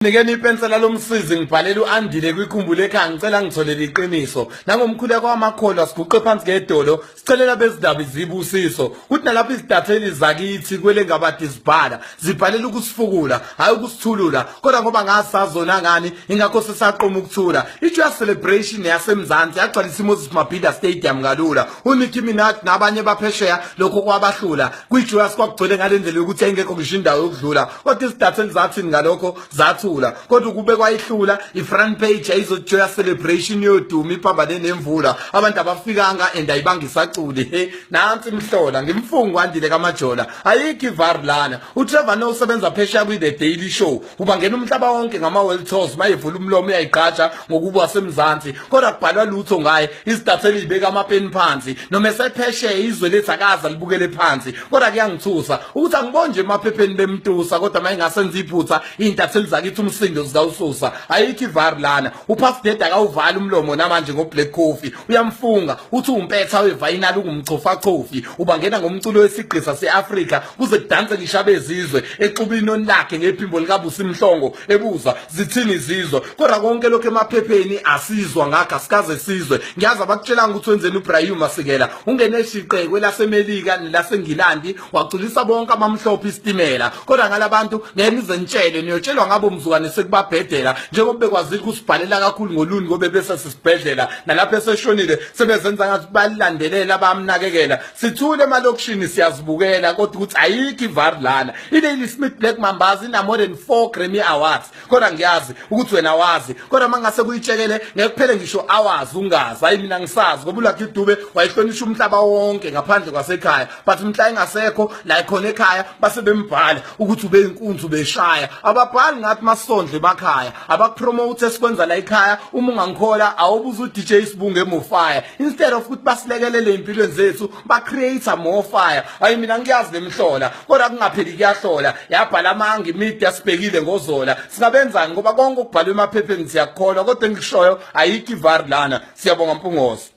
Nikeni ipensela lomsizi ngibhalela uAndile kwikhumbule ekhaya, ngicela ngitholele iqiniso. Nangomkhuleko wamakholwa siguqe phansi ngedolo, sicelela bezindaba izibusiso. Kuthi nalapho izidatheli zakithi kwele ngabadi zibhala, zibhalela ukusifukula, hayi ukusithulula. Kodwa ngoba ngasazona ngani, ingakho sesaqoma ukuthula. I-Joyous Celebration yaseMzansi yagcwalisa iMoses Mabhida Stadium kalula. UNicki Minaj nabanye baphesheya lokho kwabahlula. Kwi-Joyous kwakugcwele ngale ndlela yokuthi yayingekho ngisho indawo yokudlula. Kodwa izidatheli zathini ngalokho? Zathula. Kodwa ukube kwayihlula i-front page yayizojoya celebration yoduma iphambane nemvula, abantu abafikanga and ayibanga isaculi. He, nansi imhlola, ngimfungu Andile kaMajola, ayikho iVAR lana. UTrevor Noah usebenza phesheya kwi-The Daily Show, ubangena umhlaba wonke ngama-world tours, mayevula umlomo uyayigqaja ngokuba wasemzansi, kodwa kubhalwa lutho ngaye. Izidatheli ibeka amapeni phansi noma esephesheya, izwe lethu akaza libukele phansi. Kodwa kuyangithusa ukuthi angiboni nje emaphepheni bemtusa, kodwa uma engasenza iphutha iy'ntatheli zakithi umsindo zikawususa. Ayikho iVAR lana. UPuff Daddy akawuvali umlomo namanje ngo-Black Coffee, uyamfunga uthi uwumpetha wevayinali, ungumchofachofi, ubangena ngomculo wesigqi sase-Afrika kuze kudanse ngisho abezizwe exuba inoni lakhe ngephimbo likaBusi Mhlongo ebuza zithini izizwe. Kodwa konke lokhu emaphepheni asizwa ngakho, asikaze sizwe. Ngiyazi abakutshelanga ukuthi wenzeni uBrahim Masikela, ungene shiqe kwelaseMelika nelaseNgilandi, waculisa bonke abamhlophe isitimela. Kodwa ngalabantu ngeke nize nitshele, niyotshelwa ngabo mzukwane sekubabhedela, njengoba bekwazile ukusibhalela kakhulu ngoluni ngobe bese sisibhedlela nalapho eseshonile sebezenza ngathi balilandelela, bamnakekela. Sithule emalokishini siyazibukela, kodwa ukuthi ayikho iVAR lana. ILadysmith Black Mambazo ina more than 4 Grammy Awards, kodwa ngiyazi ukuthi wena wazi, kodwa mangase kuyitshekele ngeke kuphele ngisho hours ungazi. Hayi, mina ngisazi ngoba uLucky Dube wayehlonisha umhlaba wonke ngaphandle kwasekhaya, but mhla engasekho la khona ekhaya base bembhala ukuthi ube inkunzi ubeshaya. Ababhali ngathi masondle emakhaya, abakupromote esikwenza la ekhaya. Uma ungangikhola awubuza uDJ Sibunge eMofire, instead of ukuthi basilekelele empilweni zethu, ba create more fire. Hayi, mina ngiyazi lemhlola, kodwa kungapheli kuyahlola, yabhala amanga imedia, sibhekile ngozola singabenzani, ngoba konke okubhalwe emaphepheni siyakukholwa. Kodwa engikushoyo, ayikho iVAR lana. Siyabonga, Mpungose.